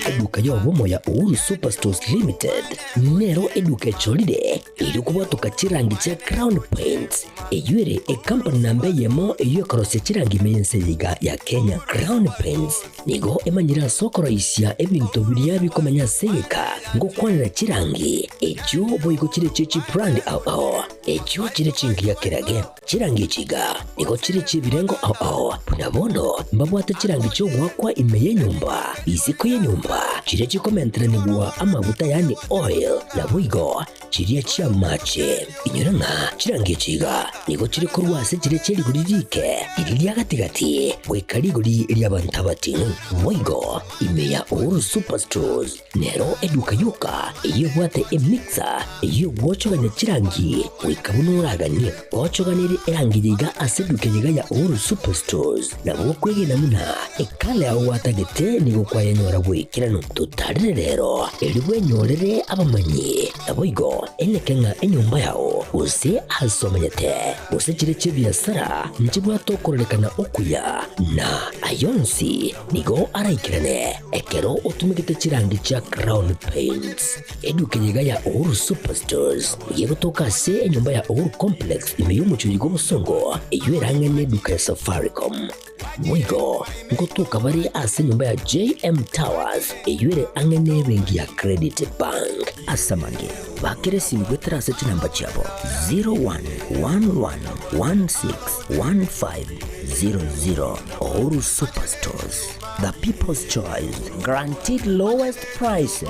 Eduka y'obomo ya Uhuru Superstores Limited nero eduka echorire erio kobwatoka chirangi chia Crown Paints, eyio ere ekampani namba eyemo eyio ekorosia chirangi ime y'ense eye iga ya Kenya. Crown Paints nigo emanyire ase okoroisia ebinto biria bikomenya ase egeka ngokwanera chirangi echio boigo chire chie chibrand ao ao echio chire chingiya kerage. Chirangi echi iga nigo chire chi'ebirengo ao ao, buna bono mbabwate chirangi chi'ogoakwa ime y'enyomba, isiko y'enyomba, chiria chikomenteranigwa amaguta yaani oil, naboigo chiria chi'amache. Inyora ng'a chirangi echi iga nigo chire korwa ase chiria chie rigori riike, riria ria gati-gati, goika rigori ri'abanto abating'u. Boigo ime ya Uhuru Superstores Nero eduka yoka eyio ebwate emixer eyio egwochogania chirangi goika buna oraganie. Gochoganerie erangi eye iga ase eduka eye iga ya Uhuru Superstores nabo okwegena buna ekala yao gwatagete nigo kwayenyora bw'ekeranu. Totarere rero erio bwenyorere abamanyi naboigo eneke ng'a enyomba yao gose ase omenyete gose chire chi'ebiasara nchibwate okororekana okuya na ayonsi nigo araikerane Ekero otumegete chirangi chia Crown Paints, eduka eye iga ya Uhuru Superstores nigo egotoka ase enyomba ya Uhuru Complex ime y'omochie oyo bw'obosongo, eyio erang'e neduka ya Safaricom. Boigo ngotoka bare ase enyomba ya JM Towers eyio ere ang'e nebenki ya Credit Bank. Ase amange, bakera esimi goetera ase chinamba chiabo 0111161500. Uhuru Superstores. The People's Choice, guaranteed lowest prices.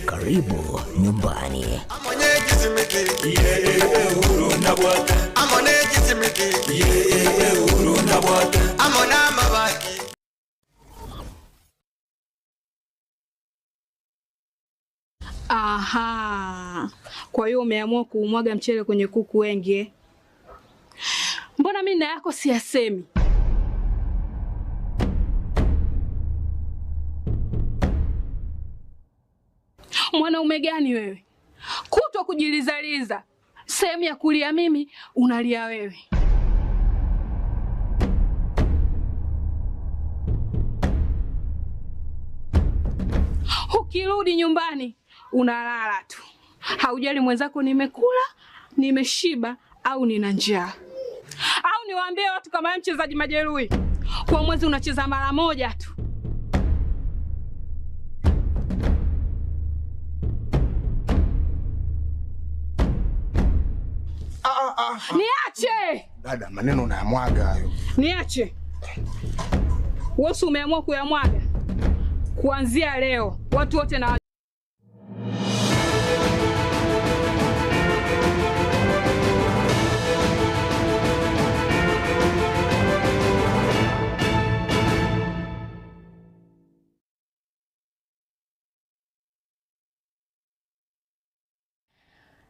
Karibu nyumbani. Aha, kwa hiyo umeamua kuumwaga mchele kwenye kuku wengi eh? Mbona mimi na yako siyasemi? Mwanaume gani wewe, kutwa kujilizaliza, sehemu ya kulia mimi unalia wewe. Ukirudi nyumbani unalala tu, haujali mwenzako nimekula, nimeshiba au nina njaa. Au niwaambie watu kama wewe mchezaji majeruhi, kwa mwezi unacheza mara moja tu. Niache Dada, maneno unayamwaga hayo. niache. Wewe umeamua kuyamwaga kuanzia leo, watu wote na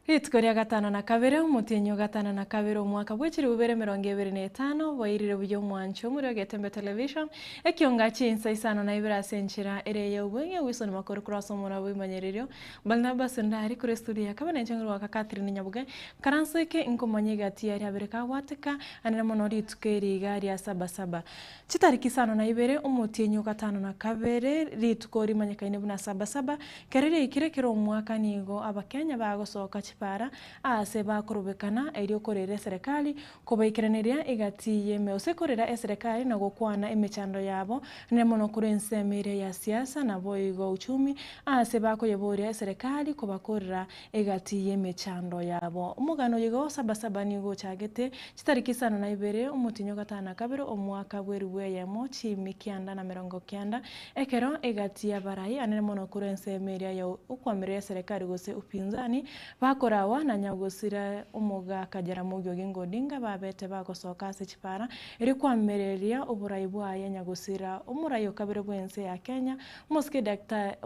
Rituko ria gatano na kabere, omotienyi o gatano na kabere omwaka bwe chilifu ibere emerongo ebere na etano, bwairire buya omwancho omorero o Getembe Television, ekionga chinsa isano na ibere ase enchera ere ey'obweng'e, Wilson Makori korwa ase omorwa bw'ebimanyererio, Barnabas Ndari korwa estudio ya kabere na inche ngorwaka Catherine Nyabuge, Nkaranso eke nkomanya egati yaria abere kagwateka, anene mono rituko eri iga ria Sabasaba. Chitariki isano na ibere, omotienyi o gatano na kabere, rituko rimanyekaine buna Sabasaba, Kera riaikire kera omwaka nigo Abakenya bagosoka chipara aase bakorobekana erio korera eserekari kobaikeraneria egati y'eme gose korera eserekari na gokwana emechando yabo nere mono korwa ensemo eria ya siasa naboigo uchumi aase bakoyeboria eserekari kobakorera egati y'emechando yabo. Omogano oyo igo Sabasaba nigo ochagete chitariki isano na ibere omotienyi o gatano na kabere omwaka bw'eribu eyemo chiimi kianda na merongo kianda Ekero egati y'abarai anene mono korwa ensemo eria ya okoamerera eserekari gose upinzani bakorawa na nyagosira omogaka Jaramogi Oginga Odinga babete bagosoka ase chipara erio koamereria oborai bwaye nyagosira omorai okabere bwense ya Kenya omosike Daktari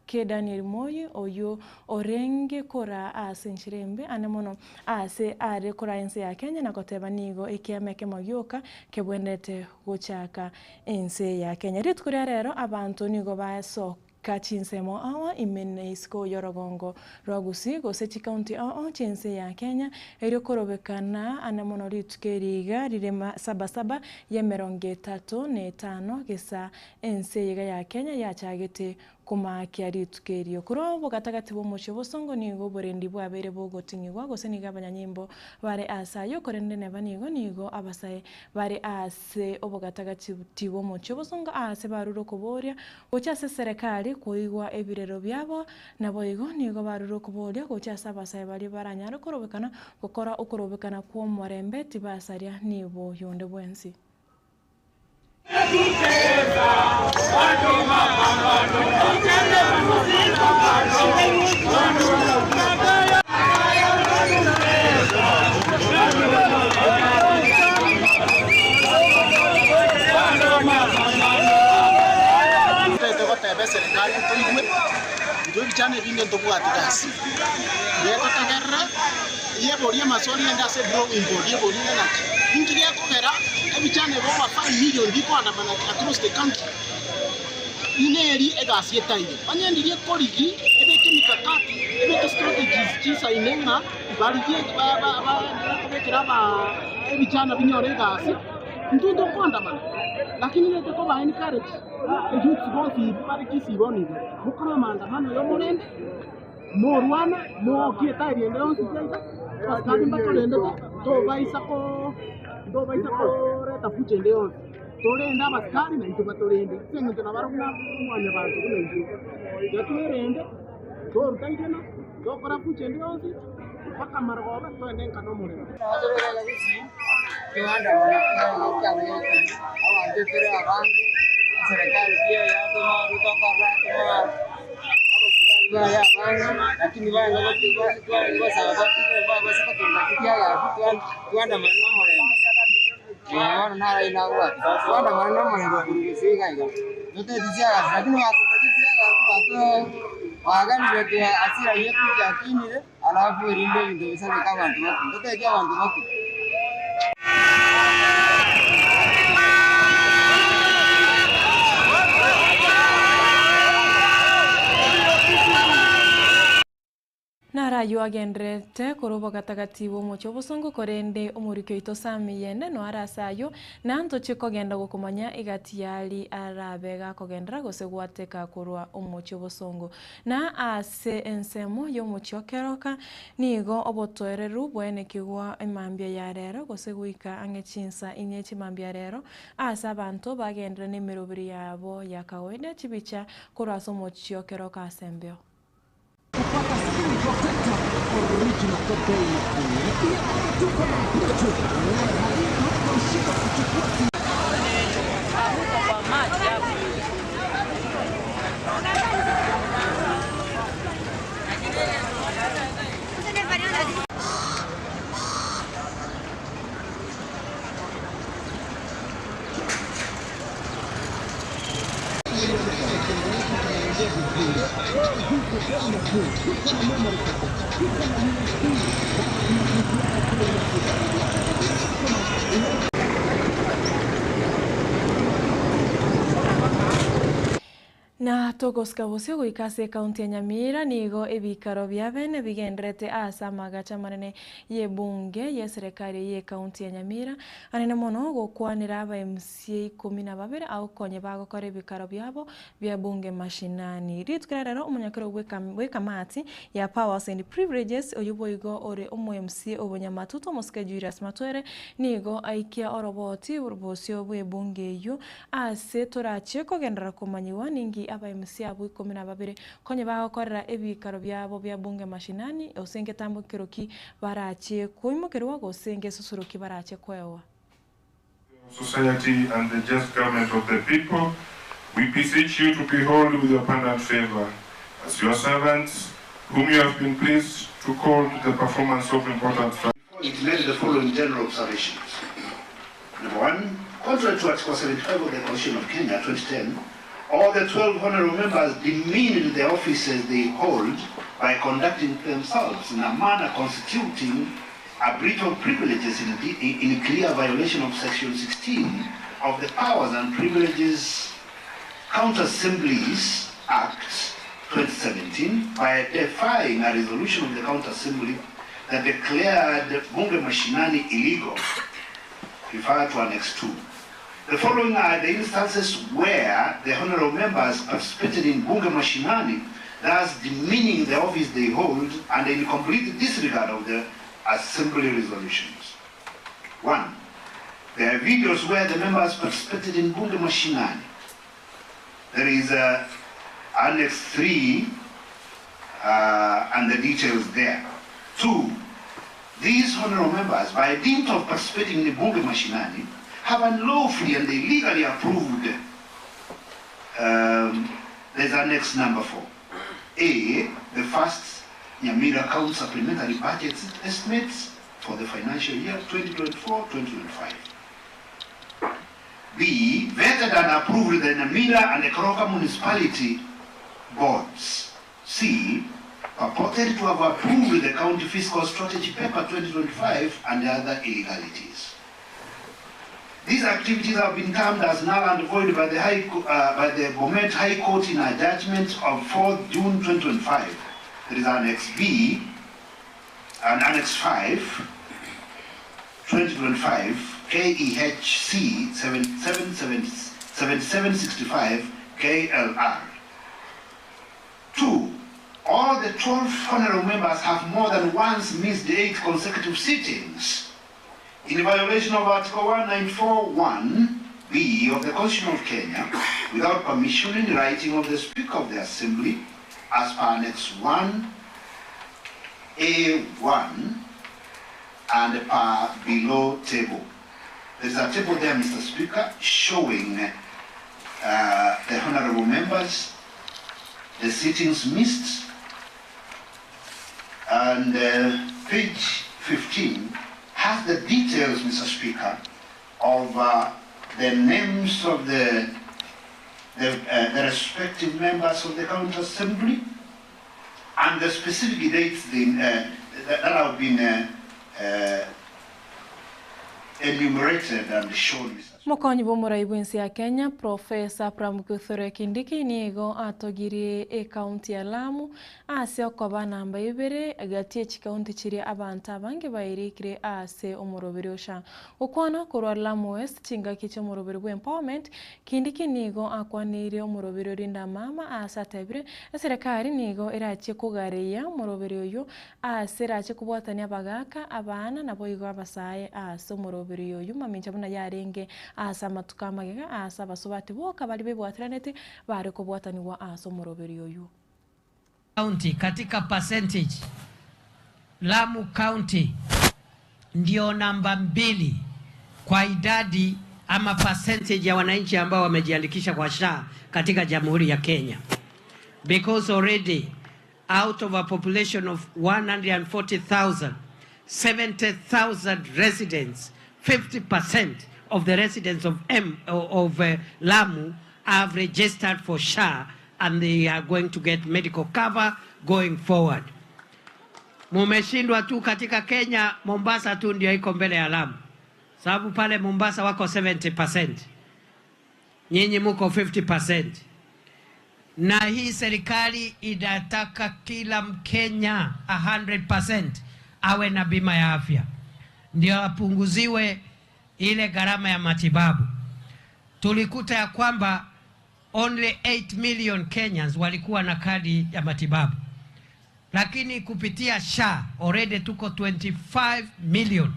Ke Daniel Moi, oyio orenge koraa aase enchera embe ane mono aase are koraa ense ya Kenya na goteba nigo ekiama ekemo gioka kebwenerete gochaka ense ya Kenya. Rituko ria rero abanto nigo Goika chinsemo ao ime na isiko y'orogongo rwa Gusii gose chikaunti ao chi'ense ya Kenya, erio korobekana ane mono rituko eri iga rire saba saba y'emerongo etato na etano gesa ense eye iga ya Kenya yachagete komaakia rituko erio. Korwa obogatagati bw'omochie obosongo nigo oborendi bwabeire bogoting'igwa gose nigo abanyanyimbo bare aase ayio korende neba nigo nigo abasae bare aase obogatagati bw'omochie obosongo aase barure okoboria Gocha ase eserekari koigwa ebirero biabo, naboigo nigo barure okoboria gocha ase abasae baria baranyare korobekana gokora okorobekana kw'omorembe tibasaria nibo yonde bwensi. Totaete goteba eserekari ntoigwe, intwe ebichana ebinge ntobwati gasi. Iga totegerere, yeborie amaswali ende ase drawing board yeborie ng'a naki, inki gekogera ebichana ebi over 5 million bikoandamana across the country, neri egasi etaiyo. Onye ndiria ekorigi ebeke emikakati, ebeke strategies chisaine ng'a barigie baenderere kobekera ebichana binyore egasi. Intwe ntokoandamana, lakini nigo tokoba encourage youths bonsi bare Kisii bono iga, mokore amaandamano y'omorembe, morwane, mookie etairi ende yonsi pi iga, abasikari mbatorendete, tobaisa ko ntobaisa koreta fujo ende yonsi, torende abasikari naintwe batorende, ase eng'encho nabarabwo na mwanyabanto buna intwe. Iga twerende, toruta rigena, tokora fujo ende yonsi. Mpaka amarogoba toende nka nomorero. Alafu erinde ebinto bisabeke abanto bakwe. Ntotebi abanto bakwe. Naro ayio agendererete korwa obogatagati bw'omochie obosongo, korende omoriki oito Sami yende noyo are ase ayio, na ntochie kogenda gokomanya egati y'aria arabe gakogenderera gose gwateka korwa omochie obosongo. Na ase ensemo y'omochie o keroka nigo obotoereru bwaenekigwa emambia ya rero, gose goika ang'e chinsa inye chimambia rero, aase abanto bagenderere nemeroberi yabo ya kawaida chibicha korwa ase omochie o keroka ase embeo. Na togosika bosio goika ase ekaunti ya Nyamira, nigo ebikaro bia bene bigendererete ase amagacho amanene y'ebunge y'eserekari y'ekaunti ya Nyamira, anene mono gokwanera aba MCA ikomi na babere agwo konye bagokora ebikaro biabo bia bunge mashinani. Rituko ria rero omonyakero bw'ekamati ya Powers and Privileges oyio boigo ore omo MCA o Bonyamatutu omosike Julius Matwere nigo aikia oroboti bosio bw'ebunge eyio Ase torachie kogenderera komanyigwa ninki aba MCA abwo ikomi na babere konye bagokorera ebiikaro biabo bia bunge mashinani, gose ngetambo keroki barachie koimokerwa gose ngesusuro ki barachie koegwa. Society and the just government of the people, we beseech you to behold with your abundant favor, as your servants, whom you have been pleased to call to the performance of important It made the following general observations. Number one, contrary to Article 75 of the Constitution of Kenya 2010, all the 12 honorable members demeaned the offices they hold by conducting themselves in a manner constituting a breach of privileges in clear violation of Section 16 of the Powers and Privileges County Assemblies Act 2017 by defying a resolution of the County Assembly that declared Bunge Mashinani illegal. Refer to Annex 2. The following are the instances where the honorable members participated in Bunge Mashinani, thus demeaning the office they hold and in complete disregard of the Assembly resolutions. 1. There are videos where the members participated in Bunge Mashinani. There is Annex 3 and the details there. 2. These honorable members, by dint of participating in Bunge Mashinani, have unlawfully and illegally approved, there's Annex number 4. A, the first Nyamira County supplementary budget estimates for the financial year 2024-2025. B, vetted and approved the Nyamira and the Keroka municipality boards. C, purported to have approved the County Fiscal Strategy Paper 2025 and other illegalities. These activities have been termed as null and void by the, High, by the Bomet High Court in a judgment of 4th June 2025. There is Annex B and Annex 5, 2025, KEHC 7765 KLR. 2. All the 12 honorable members have more than once missed 8 consecutive sittings in violation of Article 1941B of the Constitution of Kenya, without permission in writing of the Speaker of the Assembly, as per Annex 1, A1, and per below table. There's a table there, Mr. Speaker, showing the honorable members, the sittings missed, and page 15 has the details, Mr. Speaker, of the names of the respective members of the County Assembly and the specific dates that have been enumerated and shown, Mr. Mokonyi bw'omorai bw'ense ya Kenya, Professor Abraham Kithure Kindiki nigo atogirie ekaunti ya Lamu ase okoba namba ibere gati echikaunti chiria abanto abange bairikire ase omoroberi o SHA. Gokwana korwa Lamu West chingaki chi'omoroberi bwa empowerment, Kindiki nigo akwaneire omoroberi oria Mama ase atebire eserekari nigo erachie kogareia omoroberi oyio ase erache kobwatania abagaka, abana naboigo abasae ase omoroberi oyo mamincha buna yarenge ase amatuko amagega ase abasobati boka baria bebwatiranete bare kobwataniwa ase omoroberi oyo. County katika percentage, Lamu County ndio namba 2 kwa idadi ama percentage ya wananchi ambao wamejiandikisha kwa SHA katika Jamhuri ya Kenya. Because already out of a population of 140,000, 70,000 residents, 50% of the residents of Lamu have registered for SHA and they are going to get medical cover going forward. Mumeshindwa tu katika Kenya, Mombasa tu ndio iko mbele ya Lamu. Sababu pale Mombasa wako 70%. Nyinyi muko 50%. Na hii serikali inataka kila Mkenya 100% awe na bima ya afya. Ndio apunguziwe ile gharama ya matibabu. Tulikuta ya kwamba only 8 million Kenyans walikuwa na kadi ya matibabu. Lakini kupitia SHA already tuko 25 million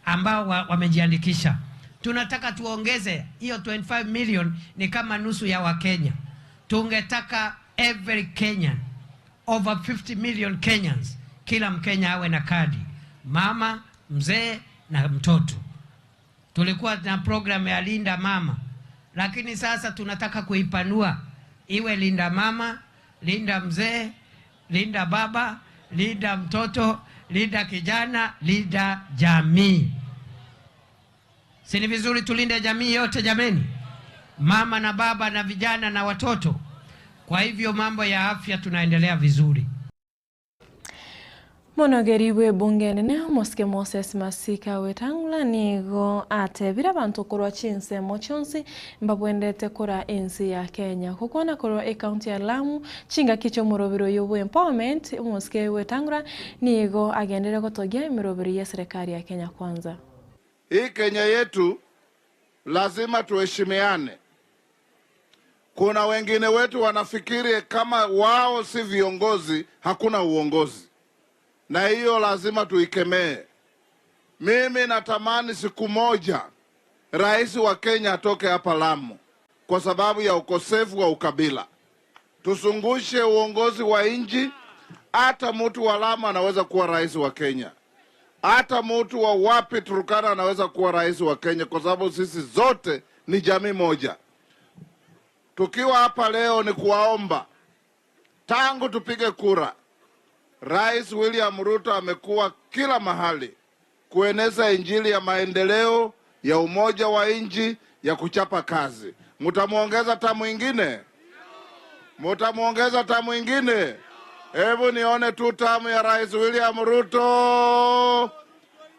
ambao wamejiandikisha. Tunataka tuongeze hiyo 25 million, ni kama nusu ya Wakenya. Tungetaka every Kenyan, over 50 million Kenyans, kila Mkenya awe na kadi, mama, mzee na mtoto. Tulikuwa na program ya Linda Mama, lakini sasa tunataka kuipanua iwe Linda Mama, Linda Mzee, Linda Baba, Linda Mtoto, Linda Kijana, Linda Jamii. Si ni vizuri tulinde jamii yote jameni? Mama na baba na vijana na watoto. Kwa hivyo mambo ya afya tunaendelea vizuri. Monogeri bw'ebunge enene omosike Moses Masika Wetangula nigo atebire abanto korwa chinsemo chionsi mbabwenerete kora ense ya Kenya. Gokwana korwa ecounty ya Lamu chingaki chi'omoroberi oyo bw'empowerment, omosike Wetangula nigo agenderere gotogia emeroberi y'eserekari ya Kenya Kwanza. Hii Kenya yetu lazima tuheshimiane. Kuna wengine wetu wanafikiri kama wao si viongozi hakuna uongozi, na hiyo lazima tuikemee. Mimi natamani siku moja rais wa Kenya atoke hapa Lamu kwa sababu ya ukosefu wa ukabila. Tusungushe uongozi wa nchi. Hata mtu wa Lamu anaweza kuwa rais wa Kenya, hata mtu wa wapi Turkana anaweza kuwa rais wa Kenya, kwa sababu sisi zote ni jamii moja. Tukiwa hapa leo ni kuwaomba, tangu tupige kura, Rais William Ruto amekuwa kila mahali kueneza injili ya maendeleo, ya umoja wa nchi, ya kuchapa kazi. Mutamuongeza tamu ingine? Mutamuongeza tamu ingine? Hebu nione tu tamu ya Rais William Ruto.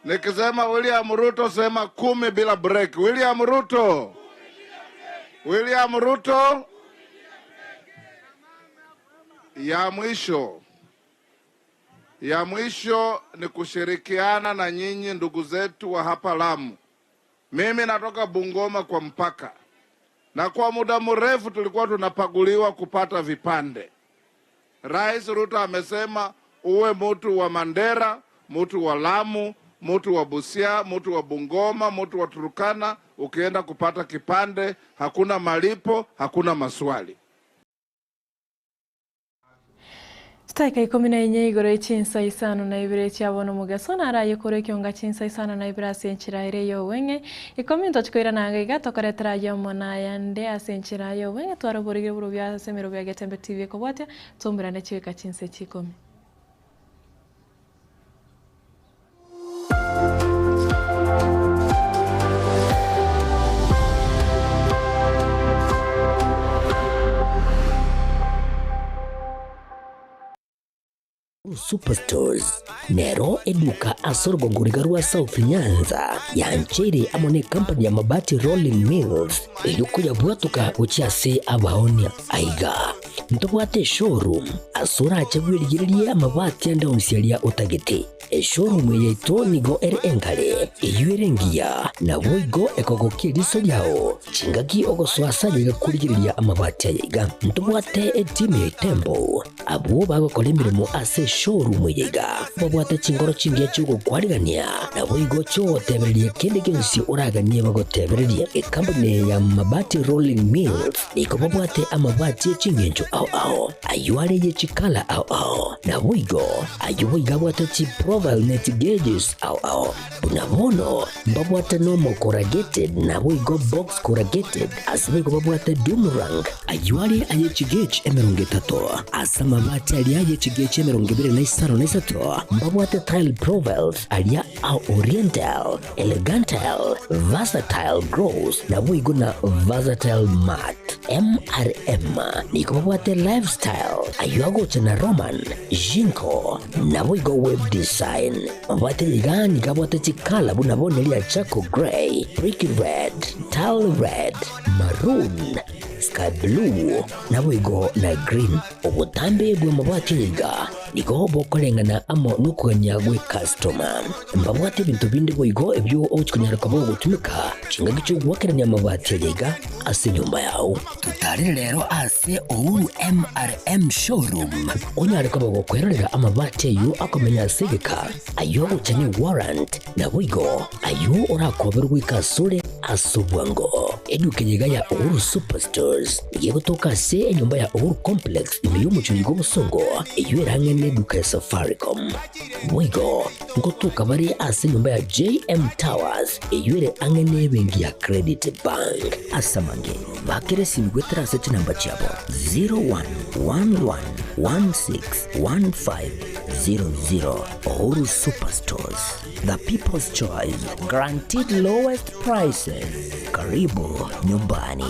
Nikisema William Ruto, sema 10 bila break. William Ruto, William Ruto. Ya mwisho, ya mwisho ni kushirikiana na nyinyi ndugu zetu wa hapa Lamu. Mimi natoka Bungoma kwa mpaka, na kwa muda mrefu tulikuwa tunapaguliwa kupata vipande. Rais Ruto amesema uwe mtu wa Mandera, mtu wa Lamu, mtu wa Busia, mtu wa Bungoma, mtu wa Turkana, ukienda kupata kipande hakuna malipo, hakuna maswali. Chitaika 14 igoro echinsa 52 chiabona omogaso naraye kore ekionga chinsa 52 ase enchera ere y'obweng'e 10 tochikoirana iga tokoretera yomo nayande ase enchera y'obweng'e twaroborigire borobia ase emerobio ya Getembe TV ekobwatia tombirane chiweka chinsa echi 10. Superstores nero eduka ase orogongo riga rwa South Nyanza yancheire amo ne company ya Mabati Rolling Mills erio koyabwatoka gochia ase abaonia. Aiga ntobwate eshowroom ase orache bwerigererie amabati ande onsi aria otagete. Eshowroom eye yaito nigo ere enkare, eyio ere engiya, naboigo ekogokia eriso riao chingaki ogosoa ase aye igakorigereria amabati aya iga. Ntobwate etimu ya Itembo abwo bagokora emeremo ase eshowroom eye iga, babwate chingoro chingiya chi'ogokwarigania, naboigo chi'ogotebereria kende gionsi oraganie bagotebererie. Ekampuni eye ya Mabati Rolling Mills nigo babwate amabati e ching'encho ao ao, ayio are ye chikala ao ao, naboigo ayio boigo abwate chiprofile ne chigeges ao ao. Buna bono mbabwate normal corrugated naboigo box corrugated, ase boigo babwate doomerang, ayio are aye chigauge 30, ase amabati aria aye chigauge 25, mbabwate tile profiles aria a oriental, elegantile, versatile gross, naboigo na versatile matte. MRM nigo babwate lifestyle, ayio agocha na Roman, Jinko, naboigo web design. Mabwate iga nigo abwate chikala buna bono eria charcoal grey, brick red, tile red, maroon, sky blue, naboigo na green. Obotambe bw'amabati aya iga nigo bokoreng'ana amo nokogania gw'ecustoma. Mbabwate ebinto binde boigo ebio ogochia konyara koba ogotumeka chingaki chi'ogoakerania amabati aya iga ase enyomba yao. Totarere rero ase Uhuru MRM Showroom onyare koba gokwerorera amabati ayio akomenya ase egeka, ayio ogocha ne warrant, naboigo ayio orakoberwe goika asore ase obwango. Eduka eye iga ya Uhuru Superstores nigo egotoka ase enyomba ya Uhuru Complex ime y'omochie oyo bw'obosongo, eyio ere ang'e neduka ya Safaricom. Boigo ngotoka bare ase enyomba ya JM Towers eyio ere ang'e nebenki ya Credit Bank. Ase amange, bakere esimi goetera ase chinamba chiabo 01111615. 00. Uhuru Superstores, the people's choice, guaranteed lowest prices. Karibu nyumbani.